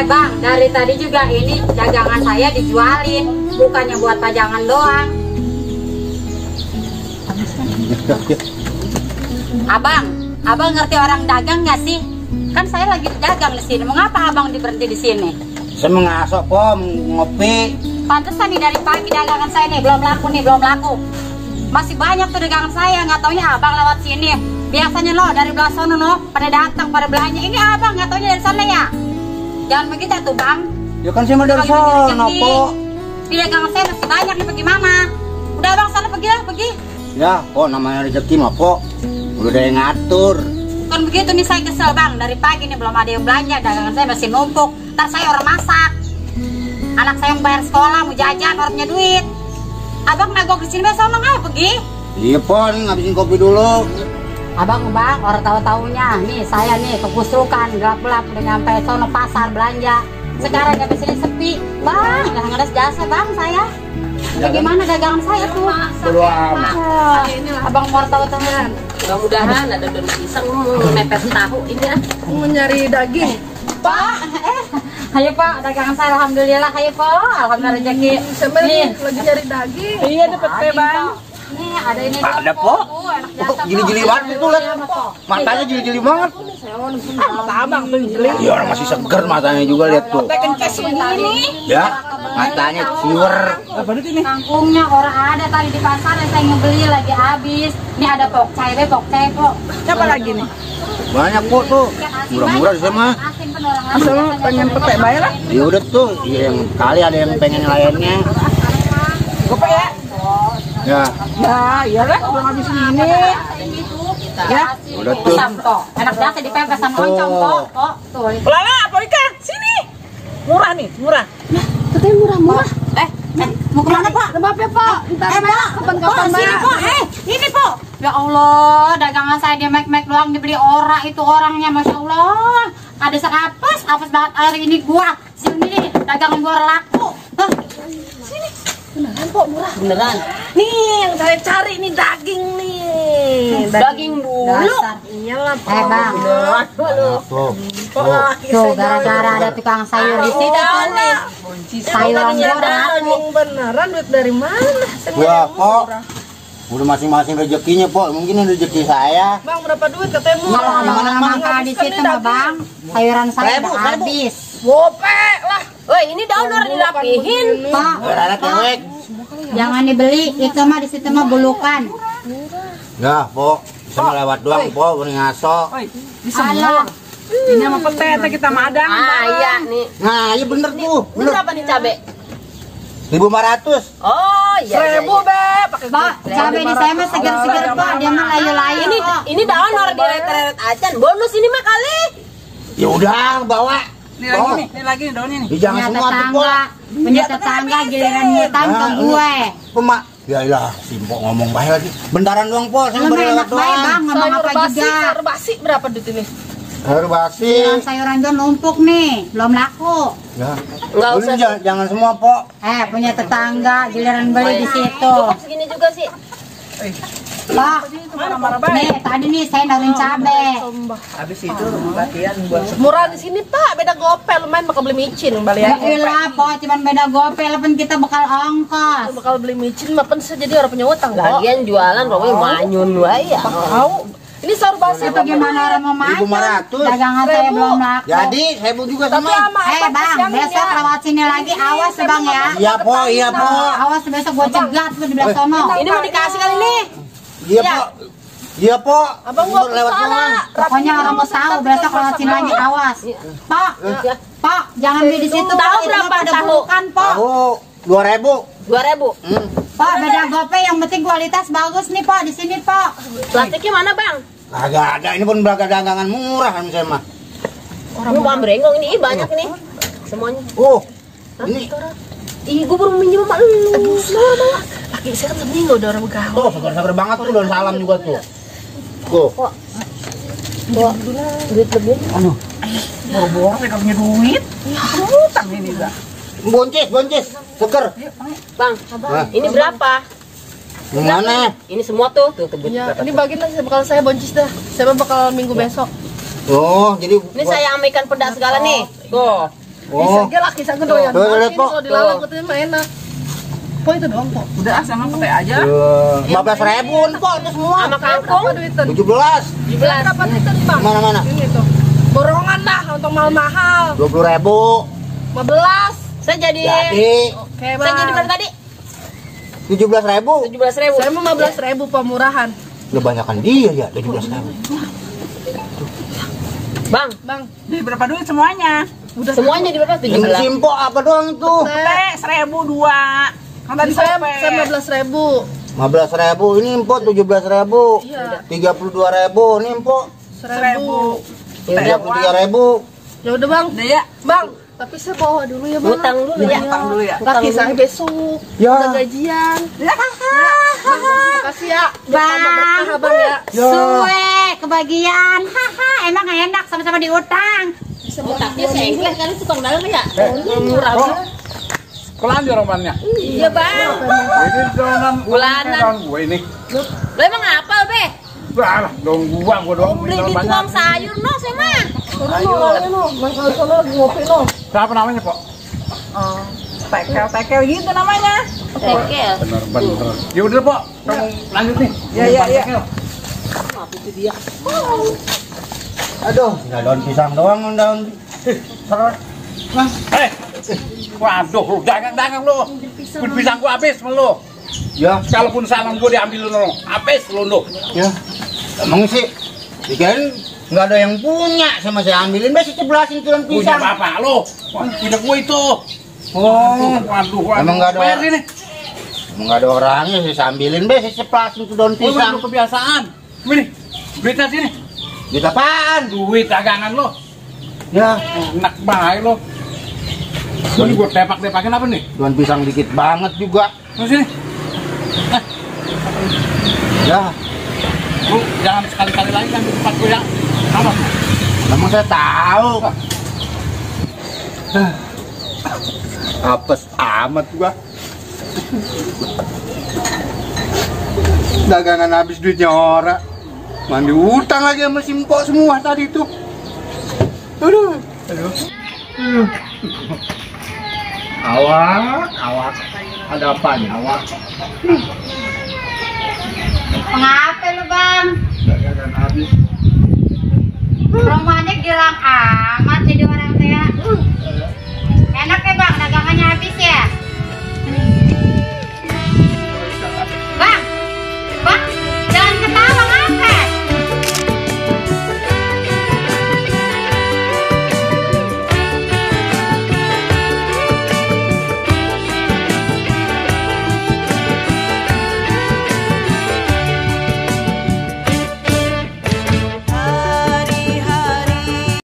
Bang, dari tadi juga ini dagangan saya dijualin, bukannya buat pajangan doang. Abang ngerti orang dagang nggak sih? Kan saya lagi dagang di sini. Mengapa abang berhenti di sini? Saya mengasok kok, ngopi. Pantesan nih dari pagi dagangan saya nih belum laku. Masih banyak tuh dagangan saya, nggak taunya abang lewat sini. Biasanya lo dari belah sono pada datang pada belanja. Ini abang nggak taunya dari sana ya. Jangan begitu tuh bang. Ya kan saya mau dari sono kok. Di dagangan saya masih banyak nih, bagaimana? Udah abang sana pergi lah, pergi. Ya kok namanya rezeki mah kok. Udah ada yang ngatur. Bukan begitu nih, saya kesel bang. Dari pagi nih belum ada yang belanja, dagangan saya masih numpuk. Ntar saya orang masak. Anak saya yang bayar sekolah, mau jajan, orang punya duit. Abang nagok di sini besok nggak pergi? Iya po, nih ngabisin kopi dulu. Abang orang tahu-taunya nih saya nih kekusrukan gelap-gelap udah nyampe sono pasar belanja. Sekarang nyampe sini sepi, bang. Nggak ada jasa bang saya. Bagaimana dagangan saya tuh? Bodo amat. Abang mau tahu-tahuan. Mudah-mudahan ada daun pisang mepet tahu ini ya. Mau nyari daging. Pak, ayo Pak, dagangan saya alhamdulillah, ayo Pak, alhamdulillah rezeki. Siapa nih lagi nyari daging? Iya dapat bang. Nih ada ini. Ada po. Jili-jili banget itu lah. Matanya jili-jili banget. Mata abang tuh jeli. Iya orang masih seger matanya juga lihat tuh. Kencas begini. Ya, matanya siwer. Kangkungnya orang ada tadi di pasar yang saya ngebeli lagi habis. Ini ada pokcai pok. Siapa lagi nih? Banyak po tuh. Murah-murah di sana. Asal pengen petek bayar lah. Ya udah tuh, ya, yang kali ada yang pengen lainnya. Gopek ya? Ya, Ya, iyalah belum habis ini. Ya, udah tuh. Enak jasa dipepes sama oncom kok. Tuh. Lala, apa ikan? Sini. Murah nih, murah. Katanya murah-murah. Mau kemana Pak? Maaf ya Pak, ntar Pak, kapan-kapan Sini Pak, ini Pak. Ya Allah, dagangan saya dia mek doang dibeli orang, itu orangnya Masya Allah. Ada sekapas, apes banget hari ini gua. Sini dagangan gua laku. Sini. Beneran Pak, murah. Beneran. Nih yang saya cari nih daging nih. Daging dulu. Dasar. Iyalah Pak. Bang. Tuh. Tuh gara-gara ada tukang sayur di situ tuh nih. Sayuran gua laku. Daging beneran, duit dari mana? Ya kok. Udah masing-masing rezekinya po. Mungkin rezeki saya. Bang berapa duit katanya murah? Kalau makan di situ mah Bang, sayuran saya udah habis. Gopek lah. Woi ini daun harus dirapihin. Pak, Anak cewek. jangan dibeli, itu mah di situ mah bulukan. Ya po. Bisa lewat doang po. Udah ngaso. Alah, Ini sama petek kita madang. Iya nih. Nah iya bener tuh. Ini berapa nih cabe? 1.500. Oh iya. 1000 be, pakai Pak, cabai di saya mah segar-segar Pak, dia mah layu-layu. Ini daun harus direret-reret acan. Bonus ini mah kali. Ya udah bawa. Ini lagi nih, ini lagi nih daunnya nih. Jangan Punya semua tuh po. punya tetangga giliran ngutang ke gue. Pemak. Ya ilah, Simpo ngomong baik lagi. Bentaran doang po, saya Lu beri enak baik Bang, ngomong apa juga. Sayur basi berapa duit ini? Sayur basi. Sayuran gue numpuk nih, belum laku. Ya. Nggak Lu usah. jangan semua po. Punya tetangga giliran beli di situ. Cukup segini juga sih. Pak, nih tadi nih saya nawarin cabai. Habis itu latihan buat Murah di sini Pak, beda gopel, lumayan bakal beli micin Ya balik ya. ilah Pak, cuman beda gopel pun kita bakal ongkos. Bakal beli micin, mapan bisa jadi orang punya utang kok. Lagian jualan pokoknya manyun wae ya. Tahu? Ini sayur basi Itu gimana orang mau makan? 1.500. Dagangan saya belum laku. Jadi, saya pun juga Tapi sama. sama Bang, besok lewat sini lagi, awas Bang ya. Iya po, iya po. Awas besok gua cegat tuh di belah sono. Ini mau dikasih kali nih. Iya po. Iya po. Abang gua Bentar lewat doang. salah. Pokoknya orang mau tahu besok lewat sini lagi, awas. Pak, Pak, jangan beli di situ. Tahu Itu berapa mah pada tahu? bulukan, Pak. Tahu 2.000. 2000. Pak, beda gope yang penting kualitas bagus nih, Pak, di sini, Pak. Plastiknya mana bang? Agak ada, ini pun beragam dagangan murah kan saya mah. Lu mau berenggong ini banyak nih. Semuanya. Oh, ini Ih, gue baru minjem sama lu. Aduh, salah. Laki saya kan seminggu udah orang begaul. tuh seger-seger banget tuh dan salam juga tuh. Tuh. Bawa duit lebih. Boro-boro mereka punya duit. Ya, utang ini dah. Boncis, seger. Bang, Hah? ini berapa? Yang mana? Ini semua tuh Ya, ini bagian nanti bakal saya boncis dah. Saya bakal minggu besok. Oh, jadi Ini saya ambilkan pedas segala nih. Tuh. Oh. Bisa laki saya gedoyan. Tuh, lihat, Po. Kalau dilawan katanya mah enak. Po itu doang, Po. Udah sama pakai aja. 15.000 po itu semua. Sama kangkung. 17. 17. Berapa duitan, Bang? Mana? Ini tuh. Borongan dah untuk mahal-mahal. 20.000. 15. Saya jadi Oke, saya jadi Bang. berapa tadi? 17.000. 17.000. Saya mau 15.000 pemurahan. Udah banyakan dia ya 17.000. Bang, Di berapa duit semuanya? Udah semuanya di berapa? Yang 17. simpok apa doang itu? Teh 1.002. Kan tadi saya sampai 15.000. 15.000 ini impor 17.000. Iya. 32.000 ini impor 1.000. 33.000. Ya udah, Bang. Udah ya. Bang, tapi saya bawa dulu ya, Bang. Utang dulu ya. Utang dulu ya. Laki saya besok. Ya. Udah gajian. Bang, makasih ya. Bang. Berkah, Bang ya. Suwe kebagian. Haha, emang enak sama-sama diutang. Utangnya sengkleh kali tukang dalam ya. Murah. Kelan jawabannya. Iya, Bang. Ini donan Bulanan. gue ini. Lo emang apa, Be? Wah, dong gua doang Beli di tukang sayur no, saya mah. Ngopi no. Siapa namanya, Pak? Tekel gitu namanya. Tekel. Bener. Ya udah, Pak. Kamu lanjut nih. Iya. Aduh, nggak daun pisang doang daun. Waduh, lu dagang lu. Pisang gua habis sama lu. Ya, Kalaupun salam gua diambil lu, habis lu. ya. Emang sih, dikirain nggak ada yang punya sama saya ambilin, besok 17 daun Punya pisang. bapak lu. Wah, punya gua itu. Oh, Waduh. Emang nggak ada. Bayar sini. emang nggak ada orangnya, saya ambilin besok 17 itu daun Lu pisang. kebiasaan. Ini, duitnya sini. Duit apaan? Duit dagangan lu. Ya, Enak banget lu. Ini gua tepak-tepakin apa nih? daun pisang dikit banget juga. Lu sini. Ya, Lu jangan sekali-kali lagi kan di tempat gue ya. Awas. emang saya tahu. Apes amat gua. Dagangan habis duitnya orang. Mandi utang lagi sama simpok semua tadi tuh. Aduh. Awak. Ada apa nih awak? Mengapa lu, Bang? Dagangan habis. Rumahnya girang